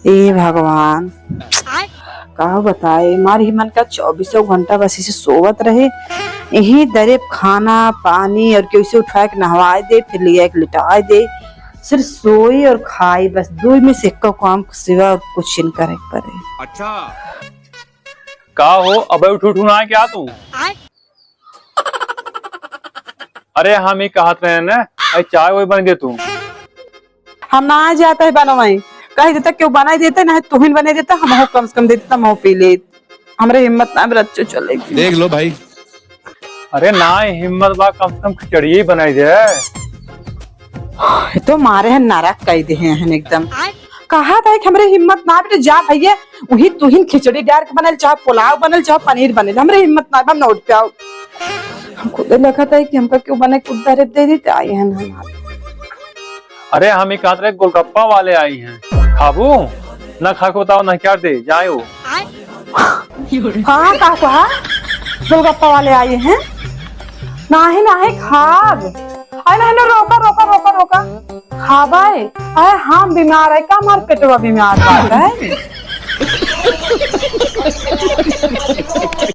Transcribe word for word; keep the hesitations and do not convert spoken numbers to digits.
ए भगवान, का बताए, हमार ही मन का चउबीसों घंटा बस इसे सोवत रहे, यही दरे खाना पानी और केहू से उठाए के नहवाए दे, फिर लिया के लिटाए दे, सिर्फ सोई और खाई, बस दो में से एक काम के सिवा और कुछ न करे के पड़े। अच्छा, का हो, अबे उठ उठ ना क्या तू? अरे हम ही कहत रहे न, अरे चाय वही बन दे तू। हम ना जात है बनवाई, कह देता केहू बनाई देता, ना तुहिन बनाई देता, हम हो कम से कम दे देता, हम हो पी लेत। हमरे हिम्मत ना बे रच्चो चले की। देख लो भाई। अरे ना हिम्मत बा, कम से कम खिचड़ी ही बनाई दे। ये तो मारे हैं नरक कह दे हैं एकदम। कहा था कि हमरे हिम्मत ना बेटे, जा भैया, वही तुहिन खिचड़ी डार के बनल, चाहे पुलाव बनल, चाहे पनीर बनल, हमरे हिम्मत ना बा, हम नोट पे आओ। हम खुद देखा था कि हमका केहू बने कुछ दे देते, आई हैं ना। अरे हम ही कहत रहे गोलगप्पा वाले आई हैं, खाबू? ना खा के बताओ ना क्या दे जाए हो। हाँ का कहा? गोलगप्पा वाले आए हैं? नाही नाही खाब। अरे नहीं नहीं, रोका रोका रोका रोका। खाबे? अरे हम बीमार है का, हमार पेटवा बीमार बाटे?